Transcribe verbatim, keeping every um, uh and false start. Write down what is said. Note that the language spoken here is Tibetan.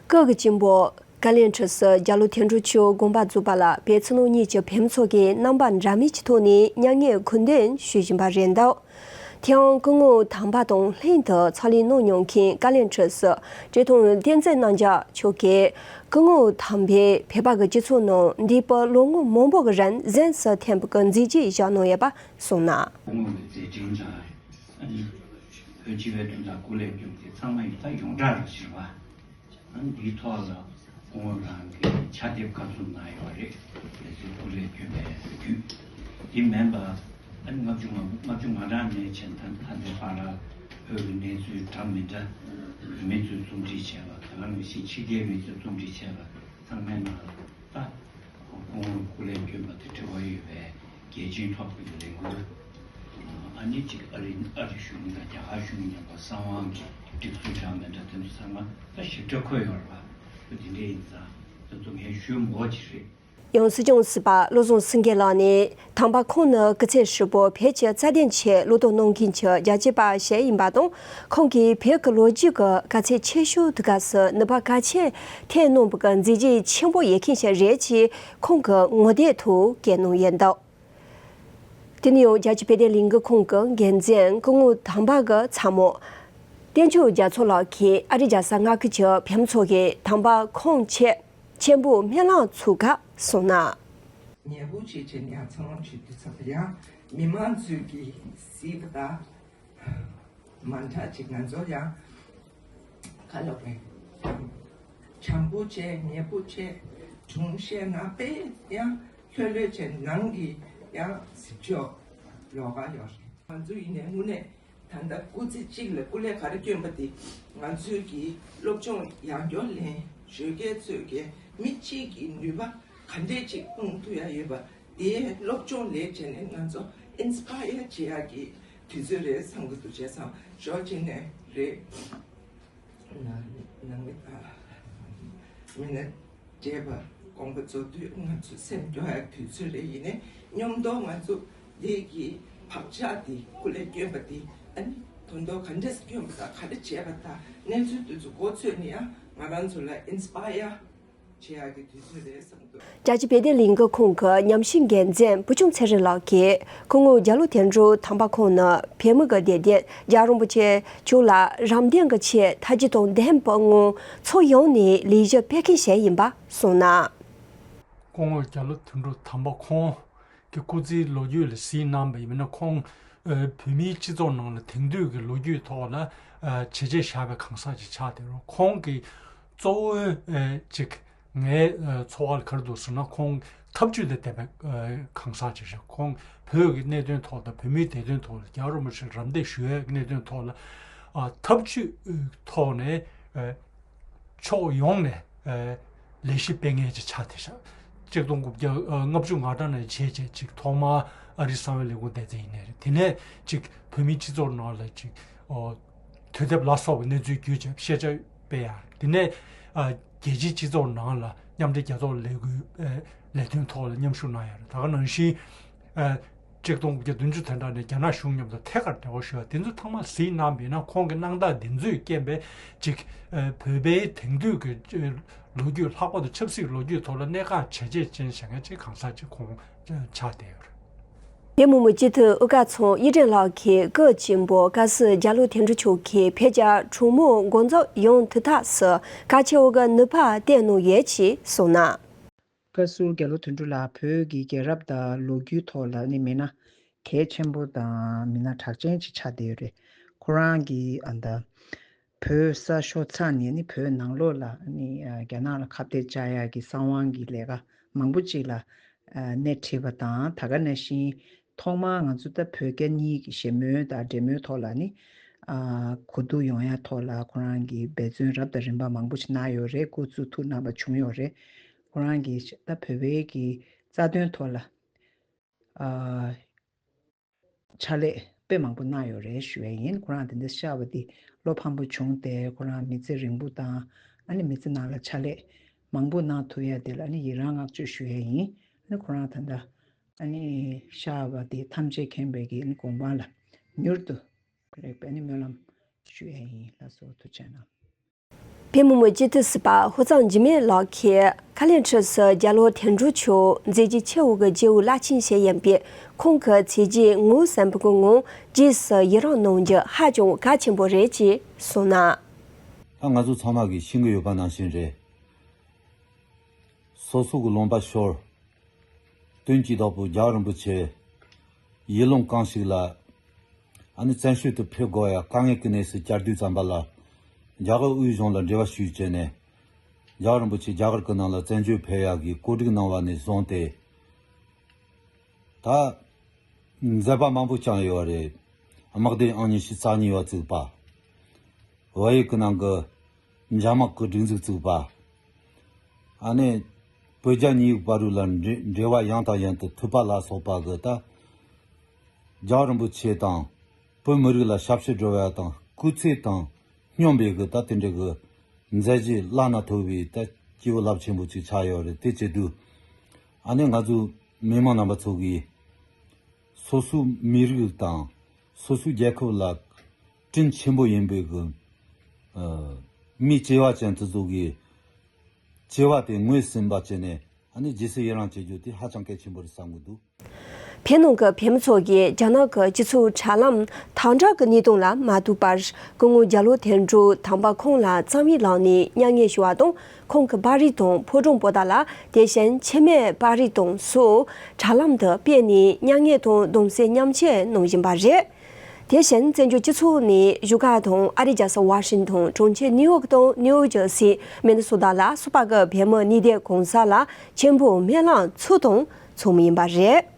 སྐབས་ཀྱི་གཅིག་པོ་བཀའ་བློན་ཁྲི་ཟུར་རྒྱ་ལོ་དོན་གྲུབ་མཆོག་དགོངས་པ་རྫོགས་པ་ལ་བོད་ཕྱི་ནང་གཉིས་ཀྱི་བོད་མི་ཚོ་གིས་རྣམ་པ་འདྲ་མིན་གྱི་ཐོག་ནས་མྱ་ངན་གུས་འདུད་ཞུ་བཞིན་པ་རེད་འདུག་དེ་ཡང་སྐུ་ངོ་དམ་པ་དང་ལྷན་དུ་ཕྱག་ལས་གནང་མྱོང་མཁན་བཀའ་བློན་ཁྲི་ཟུར་བཀྲས་མཐོང་བསྟན་འཛིན་རྣམ་རྒྱལ་མཆོག་གིས། སྐུ་ངོ་དམ་པས་བོད་པ་གི་སྤྱི་ཚོགས་ནང་འདས་པའི་ལོ་ངོ་མང་པོ་གི་རིང་གཟེངས་སུ་ཐོན་པའི་གི་མཛད་རྗེས་བཞག་གནང་ཡོད་པ་གསུངས་གནང་། སྐུ་ངོ་གི་མཛད་འཕྲིན་དང་། ཨ་ནི་བོད་སྤྱི་པའི་དོན་དག་སྐུ་ལས་བསྐྱོན་དེ་ཚང་མ་ཡིན་ད་ཡོངས་གྲགས་རུ་བྱས་པ། ཨ་ནི་འདིའི་ཐོག་ལ་སྐུ་ངོ་རང་གི་ཕྱག་དེབ་བཀའ་ཟུར་གནང་ཡོད་རེད། དེ་ཚོ་སྐུ་ལས་བསྐྱོན་པའི་ལོ་རྒྱུས། དེ་མིན་པ། ཨ་ནི་ལྔ་བཅུ་ང་ལྔ་བཅུ་ང་གྲངས་ནས་བྱས་ད་ད་ལྟའི་བར་ལ་བོད་ཀྱི་གནས་ཚུལ་འདྲ་མི་འདྲ། བོད་མི་ཚོས་རྩོམ་སྒྲིག་བྱས་པ་དེ་ག་ནང་བཞིན་ཕྱི་རྒྱལ་མི་ཚོས་རྩོམ་སྒྲིག་བྱས་པ་ཚང་མའི་ནང་ལ་ད། སྐུ་ངོ་སྐུ་ལས་བསྐྱོན་པ་དེ་འབྲེལ་བ་ཡོད་པའི་རྒྱལ་སྤྱིའི་ཐོག་གི་ལས་འགུལ། ཨ་ནི་གཅིག་ཨ་རི་ཨ་རི་གཞུང་དང་རྒྱ་གར་གཞུང་མཉམ་པ་གསང་བའི་སྒྲིག་འཛུགས་འདྲ་མི་འདྲ་དེ་ཚོ་ཚང་མ་ད་ཞིབ་ཕྲ་འཁོད་ཡོད་རེད་པ། དེ་འདྲ་ཡིན་ཙང་དེ་ཚོ་ངས་ཞུ་མོ་ཅིག་རེད། ཡང་སྲིད་སྐྱོང་ཟུར་པ་བློ་བཟང་སེང་གེ་ལགས་ནས་དམ་པ་ཁོང་ནི་སྐུ་ཚེ་ཧྲིལ་པོ་བོད་ཀྱི་རྩ་དོན་ཆེད་བློ་སྟོབས་གནང་མཁན་གྱི་རྒྱལ་གཅེས་པ་ཞིག་ཡིན་པ་དང་། ཁོང་གིས་བོད་ཀྱི་ལོ་རྒྱུས་ཀྱི་དཀའ་ཚེགས་ཆེ་ཤོས་དེ་ག་སུ་ནུས་པ་གལ་ཆེན་ཐེབས་གནང་བའི་མཛད་རྗེས་ཆེན་པོ་ཡོད་མཁན་ཞིག་རེད་ཅེས་ཁོང་གི་ངོ་དེབ་ཐོག་བཀོད་གནང་ཡོད་འདུག་དེ་ནས་ཡང་རྒྱལ་སྤྱིའི་བོད་དོན་ལས་འགུལ་ཁང་གི་འགན་འཛིན་སྐུ་ངོ་དམ་པ་གི་ཚ་མོ་བསྟན་ཆོས་རྒྱ་མཚོ་ལགས་ཀྱིས་ཨ་རིའི་རྒྱལ་ས་མངའ་ཁུལ་གྱི་བོད་མི་ཚོ་གིས་དམ་པ་ཁོང་ཆེད་མཆོད་འབུལ་སྨོན་ལམ་ཚུགས་སྐབས་གསུངས་གནང་། ཉལ་པོ་བྱས་བྱས་ནས་ཡང་ཚང་མ་བྱེད་དུས་ཚོད་ཡང་མི་མང་ཚོས་ཀྱིས་གཟིགས་པ་དང་། མ་འདྲ་ཅིག་ང་ཚོ་ཡང་ཁ་ལོ་བས་བྱམས་པོ་བྱས་ཉལ་པོ་བྱས་སྒྲུང་བཤད་ན་དཔེ་ཡང་ལྷོད་ལྷོད་བྱས་ནང་གི་ཡང་གཟིགས་ཕྱོགས་ལོགས་ཀ་ཡོད་རེད། ང་ཚོ་ཡིན་ནའི་དངོས་གནས། ད་ལྟ་སྐུ་ཚེ་གཅིག་ལ་སྐུ་ལས་ག་རེ་བསྐྱོན་པ་དེ་ང་ཚོས་ཀྱི་སློབ་སྦྱོང་ཡང་བསྐྱར་ལེན་ཞོགས་ཀས་ཚོས་ཀྱི་མི་གཅིག་གི་ནུས་པ་ག་འདྲས་ཅིག་སྤུངས་ཐུབ་ཡ་ཡོད་པ་དེ་སློབ་སྦྱོང་ལས་བྱས་ནས་ང་ཚོ་ཨིན་སི་པ་ཡར་བྱེད་ཡ་གི་དུས་ཚོད་རེད་བསམ་གི་འདུག་བྱས་ཙང་ཞོགས་གཅིག་ནས་རེད། ནང་མི་ནང་མི་ད་མི་ནས། བྱས་པ་དགོངས་པ་རྫོགས་དུས་ང་ཚོ་སེམས་སྐྱོ་ཡག་དུས་ཚོད་རེད། ཡིན་ནའི་མཉམ་དུ་ང་ཚོ་འདི་གི་བག་ཆགས་འདི་སྐུ་ལས་བསྐྱོན་པ་འདི་ཨ་ནི་དོན་དུ་ག་འདྲས་བསྐྱོན་པ་དང་ག་རེ་བྱས་པ་དང་གནས་ཚུལ་དེ་ཚོ་མགོ་ཚོས་ནས་ཡང་ང་རང་ཚོ་ལ་ཨིན་སི་པ་ཡར་བྱེད་ཡག་གི་དུས་ཚོད་རེད་བསམ་འདུག་རྒྱལ་སྤྱིའི་བོད་དོན་ལས་འགུལ་ཁང་གི་ཉམས་ཞིབ་འགན་འཛིན་བུ་ཆུང་ཚེ་རིང་ལགས་ཀྱིས་སྐུ་ངོ་རྒྱ་ལོ་དོན་གྲུབ་དམ་པ་ཁོང་ནི་བོད་མི་གི་བདེ་སྐྱིད་རྒྱལ་བ་རིན་པོ་ཆེ་མཆོག་ལ་རམ་འདེགས་ཀྱི་ཆེད་མཐའ་དཀྱིལ་དང་ལྡན་པའི་ངང་ཕྱོགས་ཡོངས་ནས་ལས་གཞི་སྤེལ་མཁན་ཞིག་ཡིན་པ་གསུངས་གནང་། སྐུ་ངོ་རྒྱ་ལོ་དོན་གྲུབ་དམ་པ་ཁོང་གི་སྐུ་ཚེའི་ལོ་རྒྱུས་ལ་གཟིགས་གནང་བ་ཡིན་ན་ཁོང་ཨ་བོད་མིའི་སྤྱི་ཚོགས་ནང་ལ་དེང་དུས་ཀྱི་ལོ་རྒྱུས་ཐོག་ལ་ཨ་བྱས་རྗེས་བཞག་པའི་གང་ཟག་ཅིག་ཆགས་བསྡད་རུང་ཁོང་གི་གཙོ་བོའི་ཨ་ཅིག་ངའི་ཨ་ཚོར་བ་ལ་ག་རེ་འདུག་ཟེར་ན་ཁོང་ཐབས་ཇུས་དང་ལྡན་པའི་ཨ་གང་ཟག་ཅིག་རེད། ཁོང་བོད་ཀྱི་གནད་དོན་ཐོག་དང་བོད་མིའི་བདེ་དོན་ཐོག་ལ་རྒྱལ་བ་རིན་པོ་ཆེར་རམ་འདེགས་ཞུ་ཡའི་གནད་དོན་ཐོག་ལ་ཨ་ཐབས་ཇུས་ཐོག་ནས་ཨ་ཕྱོགས་ཡོངས་ནས་ཨ་ལས་གཞི་སྤེལ་མཁན་ཅིག་ཆགས་བསྡད་ཤག་གཅིག་སྟོང་དགུ་བརྒྱ་ཨ་ལྔ་བཅུ་ང་གྲངས་ནས་བྱས་བྱས་ཅིག་ཐོག་མར་ཨ་རིའི་གསང་བའི་ལས་ཁུངས་སྡེ་ཚན་ཡིན་ནའི་རེད། དེ་ནས་ཅིག་བོད་མིའི་སྤྱི་ཚོགས་ནང་ལ་ཅིག་ཨོ་དུས་དེབ་ལ་སོགས་པའི་གནས་ཚུལ་བརྒྱུད་བྱས་ཤེས་བྱ་སྤེལ་ཡ། དེ་ནས་ཨ་རྒྱལ་སྤྱིའི་སྤྱི་ཚོགས་ནང་ལ་མཉམ་འབྲེལ་རྒྱལ་ཚོགས་ལས་འགུལ་ཨ་ལས་དོན་ཐོག་ལ་མཉམ་ཞུགས་གནང་ཡ་རེད། ད་ག་ནང་བཞིན་ཨ་གཅིག་སྟོང་དགུ་བརྒྱ་བདུན་ཅུ་དོན་གྲངས་ནས་རྒྱ་ནག་གཞུང་མཉམ་དུ་ཐད་ཀར་འབྲེལ་བ་ཞུ་བ་དེ་ཚོ་ཚང་མ་གཟིགས་གནང་བ་ཡིན་ན་ཁོང་གི་གནང་སྟངས་འདི་ཚོས་རྐྱེན་པས་ཅིག་ཨ་བོད་པའི་དེང་དུས་ཀྱི་ལོ་རྒྱུས་ལྷག་པར་དུ་ཆབ་སྲིད་ལོ་རྒྱུས་ཐོག་ལ་གནད་འགག་བྱས་རྗེས་ཅན་བཞག་མཁན་ཅིག་གང་ཟག་ཅིག་ཁོང་ཆགས་བསྡད་ཡོད་རེད། བོད་མི་མང་སྤྱི་འཐུས་དབུ་དཀར་ཚང་གཡུ་སྒྲོན་ལགས་ཀྱིས་སྐུ་གཅིག་པོ་བཀའ་ཟུར་རྒྱ་ལོ་དོན་གྲུབ་མཆོག་གིས་བོད་རྒྱ་གྲོས་མོལ་འགོ་འཛུགས་ཡོང་དུས་ཐོག་སུ་གལ་ཆེ་བོ་གི་ནུས་པ་བཏོན་གནང་ཡོད་ཅེས་གསུངས་གནང་། བཀའ་ཟུར་རྒྱ་ལོ་དོན་གྲུབ་ལགས་བོད་ཀྱི་རྒྱལ་རབས་དང་ལོ་རྒྱུས་ཐོག་ལ་ནི་མི་སྣ་གལ་ཆེན་པོ་དང་མི་སྣ་གྲགས་ཅན་ཅིག་ཆགས་བསྡད་ཡོད་རེད། ཁོ་རང་གིས་ཨ་ད་བོད་ས་ཤོར་ཚར་ནས་ནི་བོད་ནང་ལོགས་ལ་ནི་ཨ་རྒྱ་ནག་ལ་ཁ་གཏད་བཅག་ཡག་གི་གསང་བའི་གི་ལས་ཀ་མང་པོ་ཅིག་ལ་ཨ་སྣེ་ཁྲིད་པ་དང་། ད་ག་ནང་བཞིན་ཐོག་མར་ང་ཚོ་ད་བོད་རྒྱ་གཉིས་ཀྱི་ཞི་མོལ་དང་འབྲེལ་མོལ་ཐོག་ལ་ནི་ཨ་གོ་བསྡུར་ཡོང་ཡ་ཐོག་ལ་ཁོ་རང་གིས་འབད་བརྩོན་རབ་དང་རིམ་པ་མང་པོ་ཞིག་གནང་ཡོད་རེད། སྐུ་གཟུགས་ཐུགས་གནང་བ་བྱུང་ཡོད་རེད། ཁོ་རང་གིས་ད་བོད་པའི་གི་རྩ་དོན་ཐོག་ལ་ཨ་ཕྱག་ལས་དཔེ་མང་པོ་གནང་ཡོད་རེད་ཞུ་ཡ་ཡིན། ཁོ་རང་དེ་འདྲ་གཤེགས་པ་དེ་བློ་ཕམ་པོ་བྱུང་སྟེ་ཁོ་རང་མི་ཚེ་རིང་པོ་དང་ཨ་ནི་མི་ཚེ་ནང་ལ་ཕྱག་ལས་མང་པོ་གནང་ཐུབ་ཡ་དེ་ལ་ཨ་ནི་ཡི་རང་བསྔགས་བརྗོད་ཞུ་ཡ་ཡིན། ཨ་ནི་ཁོ་རང་ད་ལྟ་ཨ་ནི་གཤེགས་པ་དེ་ཐམས་ཅད་མཁྱེན་པའི་གི་ཨ་ནི་གོ་འཕང་ལ་མྱུར་དུ་རེག་པའི་ཨ་ནི་སྨོན་ལམ་ཞུ་ཡ་ཡིན། ལགས་སོ། ཐུགས་རྗེ་གནང་། བོད་མི་མང་སྤྱི་འཐུས་ཟུར་པ་ཧུར་གཙང་འཇིགས་མེད་ལགས་ཀྱིས་ཁ་ལས་འཕྲོས་སུ་རྒྱ་ལོ་དོན་གྲུབ་མཆོག་མཛད་རྗེས་ཆེ་བོ་གི་རྒྱལ་བོ་བླ་ཆེན་ཞིག་ཡིན་པས། ཁོང་གི་མཛད་རྗེས་ངོ་ཤེས་པོ་གི་ངང་རྗེས་སུ་ཡི་རང་གནང་རྒྱུ་ཧ་ཅང་གལ་ཆེན་པོ་རེད་ཅེས་གསུངས་གནང་། ད་ང་ཚོ་ཚང་མ་གིས་ཤེས་ཀྱི་ཡོད་པ་ནང་བཞིན་རེད། སོ་སོ་གི་ལུང་པ་ཤོར། དོན་གྱི་བདག་པོ་རྒྱལ་བ་རིན་པོ་ཆེ་ཡུལ་ལུང་གང་ཞིག་ལ་ཨ་ནི་བཙན་བྱོལ་དུ་ཕེབས་དགོས་ཡ་དཀའ་ངལ་གྱི་གནས་སུ་བཅར་དུས་ཙམ་པ་ལ། རྒྱ་གར་དབུས་གཞུང་ལ་འབྲེལ་བ་ཞུས་བྱས་ནས། རྒྱལ་བ་རིན་པོ་ཆེ་རྒྱ་གར་གྱི་ནང་ལ་བཙན་བྱོལ་ཕེབས་ཡག་གི་བཀོད་སྒྲིག་གནང་བ་ནས་བཟུང་སྟེ། ད་མཛད་པ་མང་པོ་བསྐྱངས་ཡོད་རེད། དམག་སྡེ་ཨང་ཉི་ཤུ་རྩ་གཉིས་པ་བཙུགས་པ། བལ་ཡུལ་གྱི་ནང་གི་འཇམ་དམག་གི་སྒྲིག་འཛུགས་བཙུགས་པ། ཨ་ནི་བོད་རྒྱ་གཉིས་ཡིག་བར་དུ་ལ་འབྲེལ་འབྲེལ་བ་ཡང་དང་ཡང་དུ་མཐུད་པ་ལ་སོགས་པ་གི་ད། རྒྱལ་བ་རིན་པོ་ཆེ་དང་བོད་མི་རིགས་ལ་ཞབས་ཕྱི་སྒྲུབ་ཡ་དང་སྐུ་ཚེ་དང་སྙོམས་པའི་གི་ད་དེ་འདྲ་གི་མཛད་རྗེས་བླ་ན་མཐོ་བའི་ད་སྐྱེས་བུ་རླབས་ཆེན་པོ་ཅིག་ཆགས་ཡོད་རེད། དེ་བྱེད་དུས་ཨ་ནི་ང་ཚོ་མི་མང་རྣམ་པ་ཚོ་གིས་སོ་སོའི་མི་རིགས་དང་སོ་སོའི་རྒྱལ་ཁབ་ལ་དྲིན་ཆེན་པོ་ཡིན་པའི་གི་ཨ་མི་བྱེ་བ་ཅན་དེ་ཚོ་གིས་བྱེ་བ་དེ་ངོས་ཟིན་པ་བྱས་ནས་ཨ་ནི་རྗེས་སུ་ཡི་རང་བྱེད་རྒྱུ་དེ་ཧ་ཅང་གལ་ཆེན་པོ་རེད་བསམ་གི་འདུག། བོད་ནང་གི་བོད་མི་ཚོ་གིས་རྒྱ་ནག་གི་སྤྱི་ཚོགས་དྲ་ལམ་དམ་དྲག་གི་གནས་སྟངས་ལ་མ་ལྟོས་པར། སྐུ་ངོ་རྒྱལ་བ་དོན་གྲུབ་དམ་པ་ཁོང་ལ་རྩ་བའི་ལམ་ནས་མྱ་ངན་ཞུ་བ་དང་། ཁོང་གི་པར་རིས་དང་ཕོ་བྲང་པོ་ཏཱ་ལ། དེ་བཞིན་མཆི་མའི་པར་རིས་དང་སོགས་དྲ་ལམ་དུ་སྤེལ་ནས་མྱ་ངན་དང་གདུང་སེམས་མཉམ་སྐྱེད་གནང་བཞིན་པ་རེད། དེ་བཞིན་བཙན་བྱོལ་སྤྱི་ཚོགས་ནས་བཞུགས་སྒར་དང་ཨ་རིའི་རྒྱལ་ས་ཝ་ཤིང་ཊོན། གྲོང་ཁྱེར་ནིའུ་ཡོག་དང་ནིའུ་ཇར་སི། མི་ནི་སོ་ཊ་ལ་སོགས་པ་གི་བོད་མི་གནས་སྡོད་གང་ས་ལ་ཆེན་པོ་སྨོན་ལམ་ཚུགས་དང་ཚུགས་མུས་ཡིན་པ་རེད།